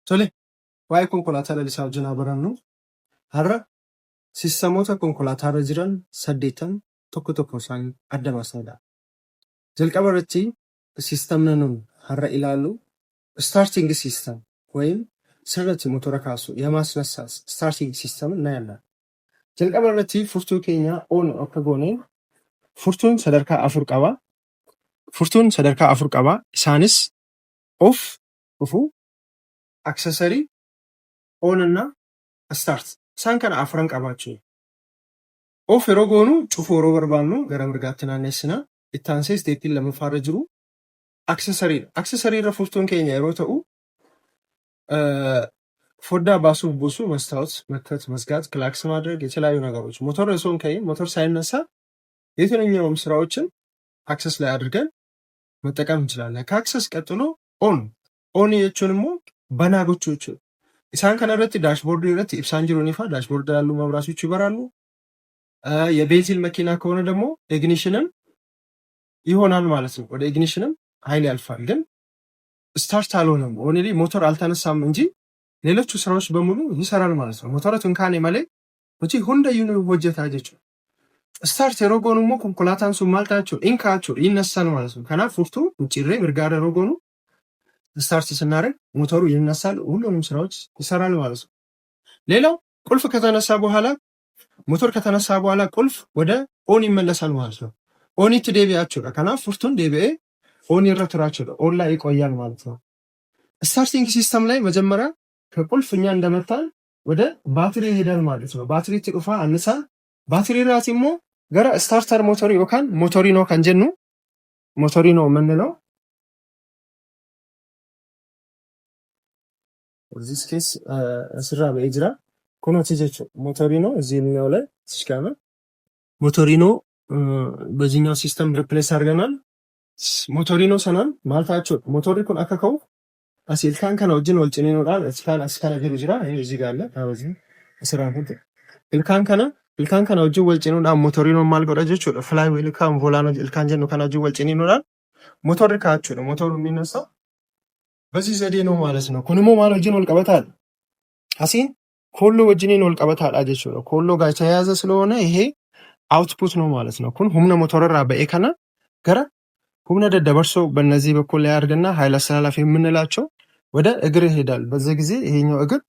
Tole, waa'ee konkolaataa lalisaa wajjin haa barannu. Har'a siistamoota konkolaataarra jiran saddeettan tokko tokko isaanii adda baasnedha. Jalqaba irratti siistamni nun har'a ilaallu starting system ወይም sirna itti motora kaasu የማስነሳት starting system እናያለን። Jalqaba irratti furtuu keenya on akka gooneen furtuun sadarkaa afur qaba. Furtuun sadarkaa afur qaba. Isaanis off, cufuu, accessory, on እና start. Isaan kana afran qabaachuu. Off yeroo goonu cufuu yeroo barbaannu gara mirgaatti naannessina. Itti aansee stepiin lammaffaarra jiru accessorydha. Accessory irra furtuun keenya yeroo ta'u foddaa baasuuf buusuu፣ መስታወት መክፈት፣ መዝጋት፣ ክላክስ ማድረግ፣ የተለያዩ ነገሮች ሞተር osoo hin ka'in ሞተር ሳይነሳ የትኛውም ስራዎችን access ላይ አድርገን መጠቀም እንችላለን። ከ access ቀጥሎ on። On jechuun immoo banaa gochuu jechuudha. Isaan kana irratti dashboardii irratti ibsaan jiru ni ifa dashboard ያሉ መብራቶች ይበራሉ። የቤንዚን መኪና ከሆነ ደግሞ ignition ም ይሆናል ማለት ነው። ወደ ignition ም ኃይል ያልፋል። ግን start አልሆነም። Only ሞተር አልተነሳም እንጂ ሌሎቹ ስራዎች በሙሉ ይሰራል ማለት ነው። Motora hin kaane malee hojii hundayyuu ni hojjeta jechuudha. Start yeroo goonu immoo konkolaataan sun maal ta'a jechuudha? In ka'a jechuudha. ይነሳል ማለት ነው። Kanaaf furtuu micciirree mirgaarra yeroo goonu start ስናደርግ ሞተሩ ይነሳል፣ ሁሉንም ስራዎች ይሰራል ማለት ነው። ሌላው ቁልፍ ከተነሳ በኋላ ሞተር ከተነሳ በኋላ ቁልፍ ወደ on ይመለሳል ማለት ነው። Onitti deebi'a jechuudha. Kanaaf furtuun deebi'ee on irra tura jechuudha. On ላይ ይቆያል ማለት ነው። Starting system ላይ መጀመሪያ ከቁልፍ እኛ እንደመታን ወደ ባትሪ ይሄዳል ማለት ነው። Baatiriitti dhufa annisaa baatirii irraati immoo gara starter motorii yookaan motorino kan jennu motorino የምንለው this case asirraa ba'ee jira. Kunooti jechuudha. Motorino እዚህኛው ላይ ሲሽካመ motorino በዚህኛው system replace አድርገናል። Motorino sanaan maal ta'a jechuudha. Motorri kun akka ka'u as ilkaan kana wajjin wal ciniinuudhaan ilkaan as kana jiru jira. Inni እዚህ ጋር አለ. Asirraan kun ilkaan kana wajjin wal ciniinuudhaan motorinoon maal godha jechuudha. Flywheel ilkaan volano ilkaan jennu kana wajjin wal ciniinuudhaan motorri ka'a jechuudha. Motorri የሚነሳው በዚህ ዘዴ ነው ማለት ነው። Kun immoo maal wajjin wal qabataadha? Asiin koolloo wajjiniin wal qabataadha jechuudha. Koolloo ጋር የተያያዘ ስለሆነ ይሄ output ነው ማለት ነው። Kun humna motorarraa ba'e kana gara humna daddabarsoo በእነዚህ በኩል ላይ አድርገና ኃይል አስተላላፊ የምንላቸው ወደ እግር ይሄዳል። በዚህ ጊዜ ይሄኛው እግር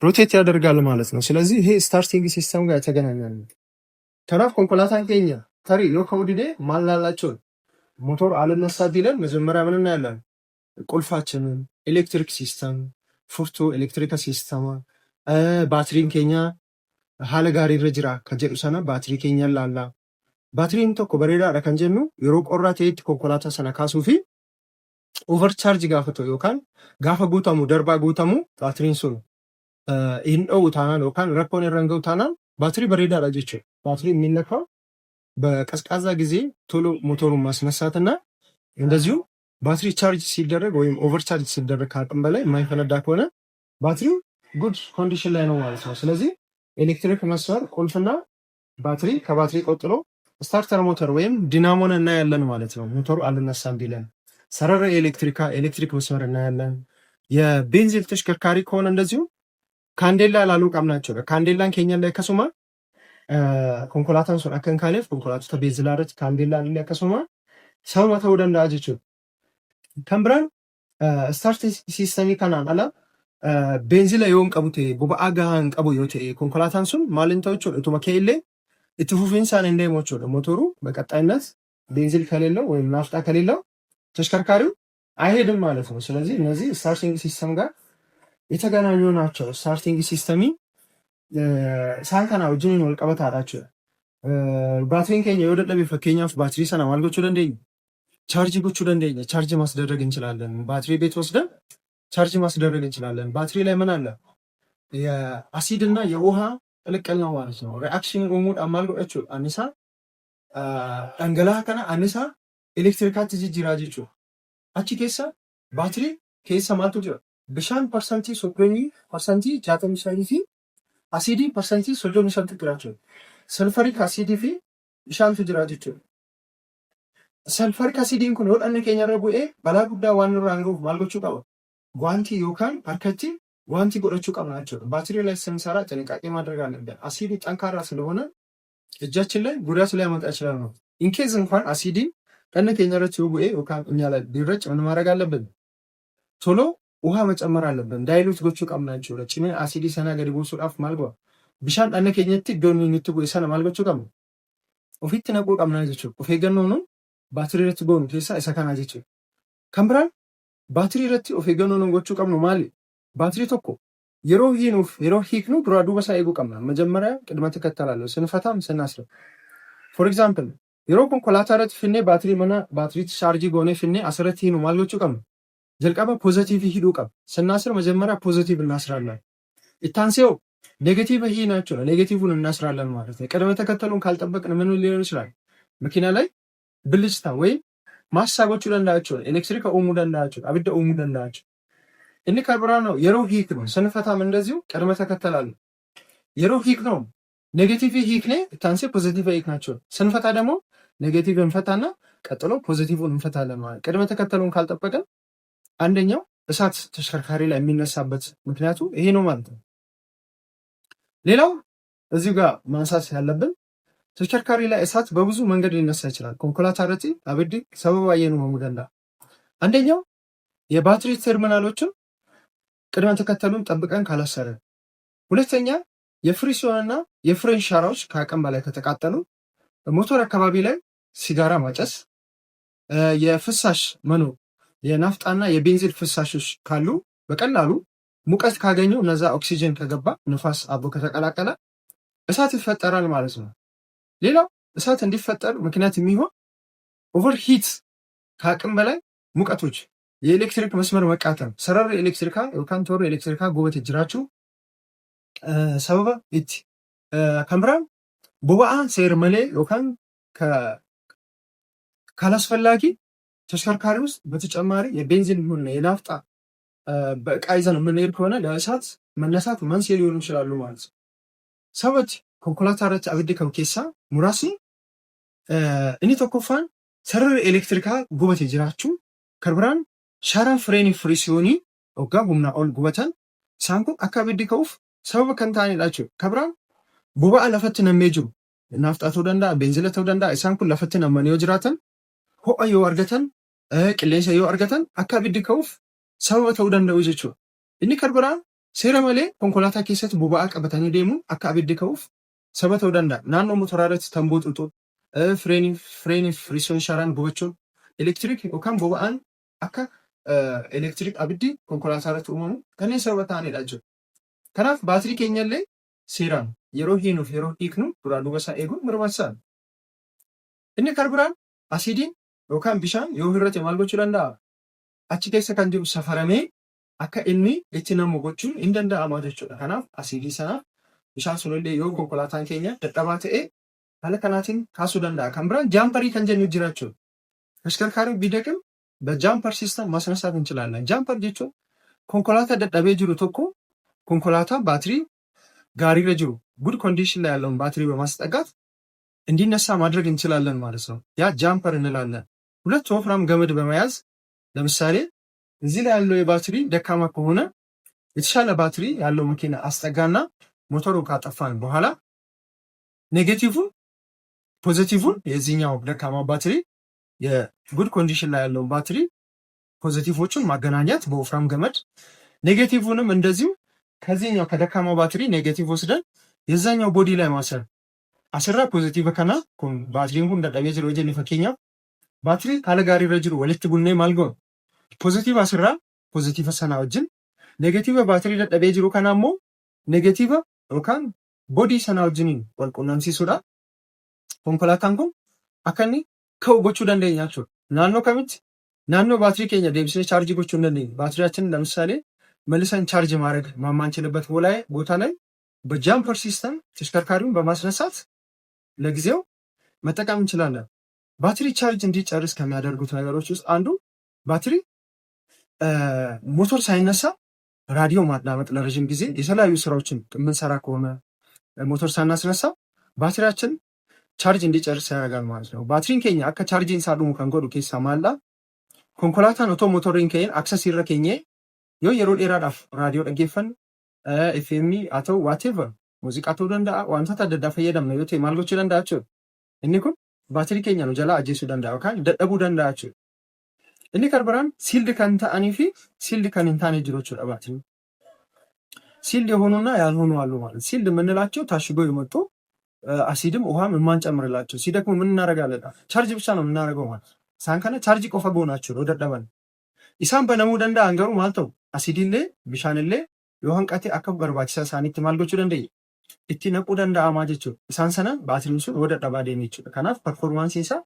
rotate ያደርጋል ማለት ነው። ስለዚህ ይሄ starting system ጋር የተገናኘ ነው። Kanaaf konkolaataan keenya tarii yoo ka'uu dide maal laallaachuun ሞቶር አልነሳ ቢለን መጀመሪያ ምን እናያለን? ቁልፋችንን፣ ኤሌክትሪክ system፣ furtuu elektiriika siistama, baatiriin keenya haala gaarii irra jira kan jedhu sana baatirii keenya laalla. Baatiriin tokko bareedaadha kan jennu yeroo qorraa ta'etti konkolaataa sana kaasuu fi overcharge gaafa ta'u yookaan gaafa guutamu darbaa guutamu baatiriin sun hin dho'u taanaan yookaan rakkoon irra hin ga'u taanaan baatirii bareedaadha jechuudha. ባትሪ የሚለካው በቀዝቃዛ ጊዜ ቶሎ ሞተሩን ማስነሳትና እንደዚሁ ባትሪ ቻርጅ ሲደረግ ወይም overcharge ሲደረግ ከአቅም በላይ የማይፈነዳ ከሆነ ባትሪው good condition ላይ ነው ማለት ነው። ስለዚህ ኤሌክትሪክ መስመር ቁልፍና ባትሪ ከባትሪ ቀጥሎ starter motor ወይም ዲናሞን እናያለን ማለት ነው። ሞተሩ አልነሳም ቢለን sarara elektirikaa ኤሌክትሪክ መስመር እናያለን። የቤንዚን ተሽከርካሪ ከሆነ እንደዚሁ kaandeellaa laaluu qabna jechuudha. Kaandeellaan keenyallee akkasuma konkolaataan sun akka hin kaaneef konkolaattota beenzilaa irratti kaandeellaan illee akkasuma sababa ta'uu danda'a jechuudha. Kan biraan start systemii kanaan ala beenzila yoo hin qabu ta'e boba'aa gahaa hin qabu yoo ta'e konkolaataan sun maal hin ta'u jechuudha. Utuma ka'e illee itti fufiinsaan hin deemu jechuudha. ሞተሩ በቀጣይነት ቤንዚል ከሌለው ወይም ናፍጣ ከሌለው ተሽከርካሪው አይሄድም ማለት ነው። ስለዚህ እነዚህ starting system ጋር የተገናኙ ናቸው። Starting systemii isaan kana wajjiniin wal qabataadha jechuudha. Baatiriin keenya yoo dadhabe fakkeenyaaf baatirii sana maal gochuu dandeenya? ቻርጅ gochuu dandeenya. ቻርጅ ማስደረግ እንችላለን። ባትሪ ቤት ወስደን ቻርጅ ማስደረግ እንችላለን። ባትሪ ላይ ምን አለ? የአሲድ እና የውሃ ቅልቅል ነው ማለት ነው። Reaction uumuudhaan maal godha jechuudha? Annisaa dhangala'aa kana annisaa elektirikaatti jijjiiraa jechuudha. Achi keessa baatirii keessa maaltu jira? Bishaan 35% fi asiidii 35%tu jira jechuudha. Sulfuric asiidii fi bishaantu jira jechuudha. Sulfuric asiidiin kun yoo dhagna keenya irra bu'ee balaa guddaa waan nurraan gahuuf maal gochuu qaba? Guwaantii yookaan harkatti ጓንቲ godhachuu qabna jechuudha. ባትሪ ላይ ስንሰራ ጥንቃቄ ማድረግ አለብን። አሲዱ ጠንካራ ስለሆነ እጃችን ላይ ጉዳት ሊያመጣ ይችላል ነው። In case እንኳን አሲዲን dhagna keenya irratti yoo bu'e yookaan እኛ ላይ ቢረጭ ምን ማድረግ አለብን? ቶሎ ውሃ መጨመር አለብን። Dilute gochuu qabna jechuudha. Cimina asiidii sanaa gadi buusuudhaaf maal go'a? Bishaan dhagna keenyatti iddoo inni nutti bu'e sana maal gochuu qabna? Ofitti naquu qabna jechuudha. Of eeggannoon baatirii irratti goonu keessaa isa kana jechuudha. Kan biraan baatirii irratti of eeggannoo gochuu qabnu maali? Baatirii tokko yeroo hiinuuf yeroo hiiknu duraa duuba isaa eeguu qabna. መጀመሪያ ቅድመ ተከተል አለው ስንፈታም ስናስርም። For example, yeroo konkolaataa irratti finnee baatirii mana baatirii chaarjii goonee finnee asirratti hiinu maal gochuu qabna? Jalqaba positive hidhuu qabna. ስናስር መጀመሪያ positive እናስራለን። Itti aansee negative hiina jechuudha. Negative ን እናስራለን ማለት ነው። ቅደም ተከተሉን ካልጠበቅን ምን ሊሆን ይችላል? መኪና ላይ ብልጭታ ወይም ማሳ gochuu danda'a jechuudha. Elektiriika uumuu danda'a jechuudha. Abidda uumuu danda'a jechuudha. Inni kan biraa ነው yeroo hiiknu ስንፈታም እንደዚሁ ቅደም ተከተል አለው። Yeroo hiiknu negative hiiknee itti aansee positive hiikna jechuudha. ስንፈታ ደግሞ negative እንፈታና ቀጥሎ positive ን እንፈታለን ማለት ቅደም ተከተሉን ካልጠበቅን አንደኛው እሳት ተሽከርካሪ ላይ የሚነሳበት ምክንያቱ ይሄ ነው ማለት ነው። ሌላው እዚሁ ጋር ማንሳት ያለብን ተሽከርካሪ ላይ እሳት በብዙ መንገድ ሊነሳ ይችላል። Konkolaataa irratti abiddi sababa baay'een uumamuu danda'a። አንደኛው የባትሪ ተርሚናሎችን ቅደም ተከተሉን ጠብቀን ካላሰረን፣ ሁለተኛ የፍሪሲዮንና የፍሬን ሻራዎች ከአቅም በላይ ከተቃጠሉ፣ ሞተር አካባቢ ላይ ሲጋራ ማጨስ፣ የፍሳሽ መኖር፣ የናፍጣና የቤንዚን ፍሳሾች ካሉ በቀላሉ ሙቀት ካገኙ እነዛ ኦክሲጅን ከገባ ንፋስ አብሮ ከተቀላቀለ እሳት ይፈጠራል ማለት ነው። ሌላው እሳት እንዲፈጠር ምክንያት የሚሆን overheat፣ ከአቅም በላይ ሙቀቶች፣ የኤሌክትሪክ መስመር መቃጠል፣ sararri elektirikaa yookaan toorri elektirikaa gubate jiraachuu sababa itti kan biraan boba'aan seer malee yookaan ካላስፈላጊ ተሽከርካሪ ውስጥ በተጨማሪ የቤንዚን ሆነ የናፍጣ በእቃ ይዘን የምንሄድ ከሆነ ለእሳት መነሳት መንስኤ ሊሆኑ ይችላሉ ማለት ነው። Sababni konkolaataa irratti abiddi ka'u keessaa muraasni inni tokkoffaan sararri elektirikaa gubate jiraachuu, kan biraan shaaraan fireenii firiisiyoonii hoggaa humnaa ol gubatan isaan kun akka abiddi ka'uuf sababa kan ta'anidha jechuudha. Kan biraan boba'a lafatti nammee jiru naafxaa ta'uu danda'a, beenzila ta'uu danda'a. Isaan kun lafatti nammanii yoo jiraatan, ho'a yoo argatan, qilleensa yoo argatan akka abiddi ka'uuf sababa ta'uu danda'u jechuudha. Inni kan biraan seera malee konkolaataa keessatti boba'aa qabatanii deemuun akka abiddi ka'uuf sababa ta'uu danda'a. Naannoo motoraa irratti tamboo xuuxuun, fireenii firiisiyoon shaaraan gubachuun, elektiriik yookaan boba'aan akka elektiriik abiddi konkolaataa irratti uumamu kanneen sababa ta'anidha jechuudha. Kanaaf baatirii keenyallee seeraan yeroo hiinuuf yeroo hiiknu duraa duuba isaa eeguun barbaachisaadha. Inni kan biraan asiidiin yookaan bishaan yoo hir'ate maal gochuu danda'a? Achi keessa kan jiru safaramee akka inni itti namu gochuun hin danda'ama jechuudha. Kanaaf asiidii sanaaf bishaan sunillee yoo konkolaataan keenya dadhabaa ta'e haala kanaatiin kaasuu danda'a. Kan biraan jumper kan jennu jira jechuudha. ተሽከርካሪው ቢደክም በ jumper system ማስነሳት እንችላለን። Jumper jechuun konkolaataa dadhabee jiru tokko konkolaataa baatirii gaariirra jiru good condition ላይ ያለውን ባትሪ በማስጠጋት እንዲነሳ ማድረግ እንችላለን ማለት ነው። ያ jumper እንላለን። ሁለት ወፍራም ገመድ በመያዝ ለምሳሌ እዚህ ላይ ያለው የባትሪ ደካማ ከሆነ የተሻለ ባትሪ ያለው መኪና አስጠጋና ሞተሩ ካጠፋን በኋላ negative ን positive ን የዚህኛው ደካማ ባትሪ የ good condition ላይ ያለውን ባትሪ positive ኦቹን ማገናኘት በወፍራም ገመድ፣ negative ንም እንደዚሁ ከዚህኛው ከደካማው ባትሪ negative ወስደን የዛኛው body ላይ ማሰር። Asirraa positive kana kun baatiriin kun dadhabee jiru jenne, fakkeenyaaf baatirii haala gaarii irra jiru walitti bunnee maal goona? Positive asirraa positive sanaa wajjin, negative baatirii dadhabee jiru kana ammoo negative yookaan body sanaa wajjiniin wal quunnamsiisuudha. Konkolaataan kun akka inni ka'u gochuu dandeenya jechuudha. Naannoo kamitti? Naannoo baatirii keenya deebisnee chaarjii gochuu hin dandeenye. ባትሪያችንን ለምሳሌ መልሰን ቻርጅ ማድረግ ማማንችልበት ቦታ ላይ በ jumper system ተሽከርካሪውን በማስነሳት ለጊዜው መጠቀም እንችላለን። ባትሪ ቻርጅ እንዲጨርስ ከሚያደርጉት ነገሮች ውስጥ አንዱ ባትሪ ሞተር ሳይነሳ ራዲዮ ማዳመጥ፣ ለረዥም ጊዜ የተለያዩ ስራዎችን የምንሰራ ከሆነ ሞተር ሳናስነሳ ባትሪያችን ቻርጅ እንዲጨርስ ያደርጋል ማለት ነው። Baatiriin keenya akka chaarjiin isaa dhumu kan godhu keessaa maalla? Konkolaataan otoo motorri hin ka'in access irra keenyee Yoo yeroo dheeraadhaaf raadiyoo dhaggeeffannu, FM haa ta'u, whatever, muuziqaa ta'uu danda'a, wantoota adda addaa fayyadamna yoo ta'e, maal gochuu danda'a jechuudha? Inni kun baatirii keenya nu jalaa ajjeesuu danda'a yookaan dadhabuu danda'a jechuudha. Inni kan biraan sealed kan ta'anii fi sealed kan hin taane jiru jechuudha baatiriin. Sealed የሆኑና ያልሆኑ አሉ ማለት። Sealed የምንላቸው ታሽገው የመጡ፣ አሲድም ውሃም የማንጨምርላቸው፣ ሲደክሙ ምን እናደርጋለን? Charge ብቻ ነው የምናደርገው ማለት። Isaan kana charge qofa goona jechuudha dadhaban. Isaan banamuu danda'an garuu maal ta'u? Asiidillee bishaanillee yoo hanqate akka barbaachisaa isaaniitti maal gochuu dandeenya? Itti naquu danda'amaa jechuudha. Isaan sana baatiriin sun yoo dadhabaa deeme jechuudha. Kanaaf performance isaa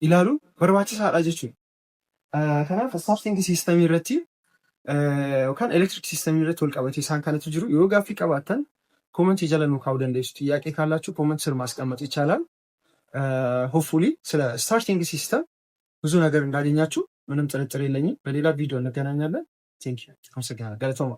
ilaaluun barbaachisaadha jechuudha. Kanaaf starting system irratti yookaan electric system irratti wal qabatee isaan kanatu jiru. Yoo gaaffii qabaattan comment jala nu kaa'uu dandeessu. ጥያቄ ካላችሁ comment ስር ማስቀመጥ ይቻላል። Hopefully ስለ starting system ብዙ ነገር እንዳገኛችሁ ምንም ጥርጥር የለኝም። በሌላ ቪዲዮ እንገናኛለን። Thank you፣ አመሰግናለሁ። Galatoomaa.